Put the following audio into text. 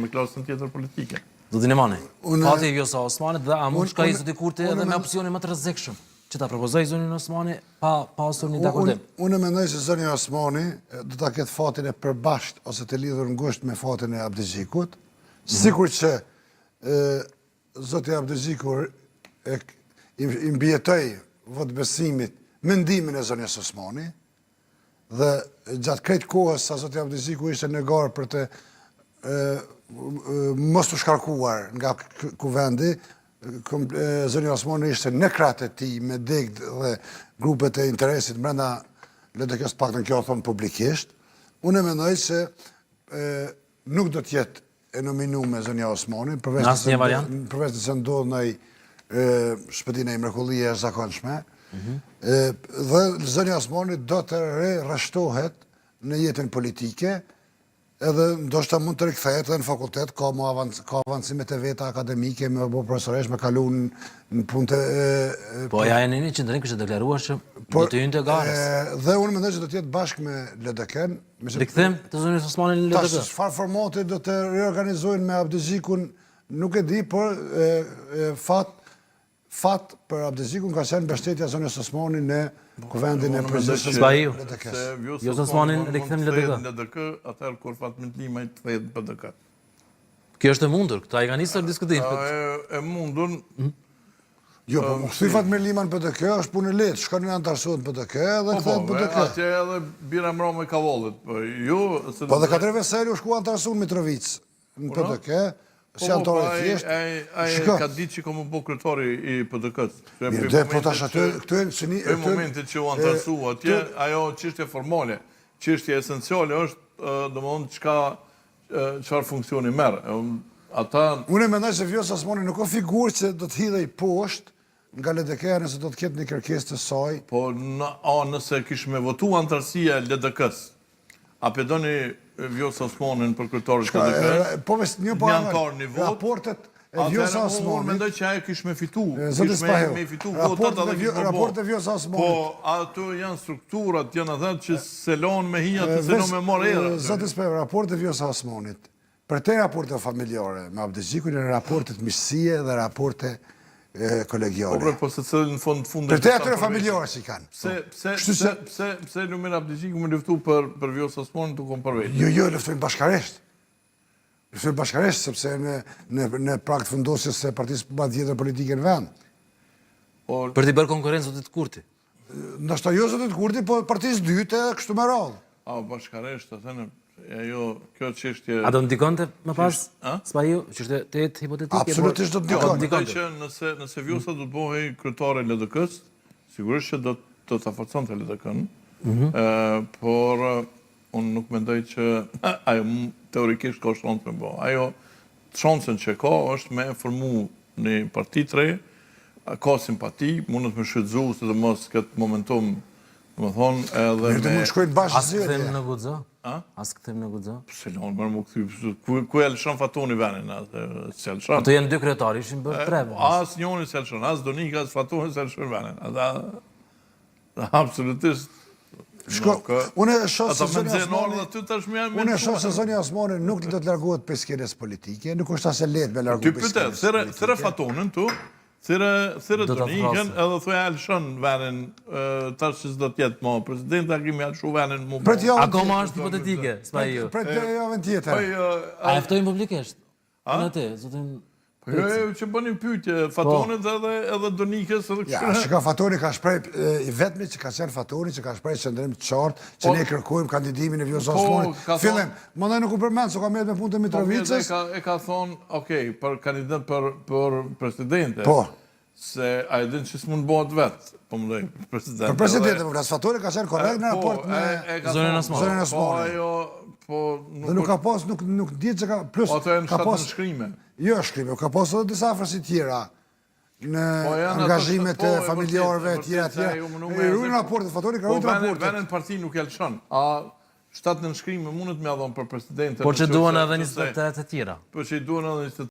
me klasën tjetër politike. Zoti Nimani, fati i Vjosa Osmanit dhe a mund shkojë zoti Kurti edhe me opsionin më të rrezikshëm që ta propozojë zonjën Osmani pa pasur një dakordim? Unë mendoj se zonja Osmani do ta ketë fatin e përbashkët ose të lidhur ngushtë me fatin e Abdixhikut, mhm. sikur që zoti Abdixhiku i mbijetoi votëbesimit me ndihmën e zonjës Osmani, Dhe gjatë krejt kohës sa zoti Abdixhiku ishte në garë për të mos t'u shkarkuar nga kuvendi, zonja Osmani ishte në krah të tij me degët dhe grupet e interesit brenda LDK-së, paktën kjo thonë publikisht. Unë mendoj se nuk do të jetë e nominume zonja Osmani, përveç nëse përveç nëse ndodh naj shpëtim naj mrekulli e jashtëzakonshme. Mhm. Dhe zonja Osmani do të rreshtohet në jetën politike, edhe ndoshta mund të rikthehet edhe në fakultet, ka më avanc, ka avancimet e veta akademike, me bo profesoreshë, me kalu në, në punë të... Po, ja e në një qëndrim kishte deklaruar që do të hynte garës. Dhe unë mendoj që do të jetë bashkë me LDK-n, Rikthim të zonjës Osmani në LDK. Tash çfarë formati do të riorganizojnë me Abdixhikun, nuk e di, por fat fat për Abdixhikun ka qenë mbështetja e zonjës Osmani në kuvendin e përgjithshëm të LDK-së. Vjosa Osmani rikthim në LDK. Në LDK, atëherë kur Fatmir Limaj të kthehet në PDK. Kjo është e mundur, këta i kanë nisur diskutimet. E mundur. Mhm. Jo, po m'u kthy Fatmir Limaj në PDK, është punë e lehtë, shkon e anëtarësohet në PDK dhe po, kthehet në po, PDK. Atje edhe bira mbrame e kavallit, po jo... Po dhe Kadri Veseli u shku anëtarësu në Mitrovicë, në PDK, si po, anëtar i thjeshtë. Ai ka ditë që ka m'u bo kryetari i PDK-së. Mirë, dhe po tash aty, këtu e në një... Prej momentit që u anëtarësu atje, ajo çështje formale, çështje esenciale është, domethënë, çka çfarë funksioni merr. Ata Unë mendoj se Vjosa Osmani nuk është figurë që do të hidhej poshtë nga LDK-ja nëse do të ketë një kërkesë të saj. Po në, a nëse kish me votu anëtarësia e LDK-së, a pe doni Vjosa Osmanin për kryetar të LDK-së? Po veç një po anëtar një votë. Raportet e Vjosa Osmanit. Unë mendoj që ajo kish me fitu, kish me, me fitu votat edhe kish me bo. Raportet e Vjosa Osmanit. Po ato janë strukturat, janë ato që s'e lonë me hi atë s'e lonë me marrë erë. Zoti Spahiu, raportet e Vjosa Osmanit, përtej raporteve familjare me Abdixhikun janë raportet miqësie dhe raporte kolegiale. Po, po se cilën në fund fundit. Përtej atyre familjare që i kanë. Pse pse pse pse pse Lumir Abdixhiku me luftu për për Vjosa Osmanin tu kon për vete? Jo, jo, luftojnë bashkarisht. Luftojnë bashkarisht, sepse në, në, në prag të fundosjes së partisë më të vjetër politike në vend. Por... Për t'i bërë konkurrencë zotit Kurti? Ndoshta jo zotit Kurti, po partisë dytë e kështu me radhë. A, bashkarisht, të thënë, e jo, kjo çështje... A do ndikonte më pas, Spahiu, çështje të jetë hipotetike? Absolutisht do të ndikonte. Mendoj që nëse, nëse Vjosa do të bëhej kryetare e LDK-së, sigurisht që do do ta forconte LDK-në, mm -hmm. por Unë nuk mendoj që ajo teorikisht ka shansë me bo. Ajo shansën që ka është me formu një parti të re, ka simpati, mundet me shfrytëzu, sidomos këtë momentum, domethonë, edhe me... Mirë të mund shkojnë bashkë As kthim në guxo? A? As kthim në guxo? Pse lonë, mërë më kthy, ku, ku e lëshon Fatoni venin, s'e lëshon. Ato janë dy kryetarë, ishin bërë tre. As njoni s'e lëshon, as Donika, as Fatoni s'e lëshon venin. Absolutisht. Shko, unë e shoh se zonja Osmani, unë e shoh se zonja Osmani nuk do të largohet prej skenës politike, nuk është as e lehtë me largu prej skenës politike. Thirre Fatonin tu, thirre thirre Donikën edhe thuaj a lëshon venin tash që s'do të jetë më president, a ki me lëshu venin mu. Akoma është hipotetike, Spahiu. Pret javën tjetër. Po, a e ftojmë publikisht? A? Në te, zotin... Po jo, jo, që bënin pyetje, po. Fatonit edhe edhe Donikës edhe kështu. Ja, shiko Fatoni ka shpreh i vetmi që ka qenë Fatoni që ka shpreh qëndrim të qartë që po. ne kërkojmë kandidimin e Vjosa po, Osmanit. Fillim, mandej nuk u përmend se ka met me punë të Mitrovicës. Po, e ka e ka thon, okay, për kandidat për për presidente. Po. Se a e din që s'mund bëhet vetë, po mendoj, presidente. Për presidente, po flas, Fatoni ka qenë korrekt në po, raport me zonjën Osmani. Zonjën Osmani. Po ajo, po nuk Dhe nuk ka pas, nuk nuk dihet që ka plus po, ato janë ka pas shkrime. Jo shkrime, ka pas edhe disa afërsi tjera në po, angazhimet e po, familjarëve etj etj. E ruajnë raportet, Fatoni ka ruajtur raportet. Po venin parti nuk e lëshon. A shtatë nënshkrime mundet me dhon për presidente. Por që duan edhe 23 të tjera. Po që i duan edhe 23.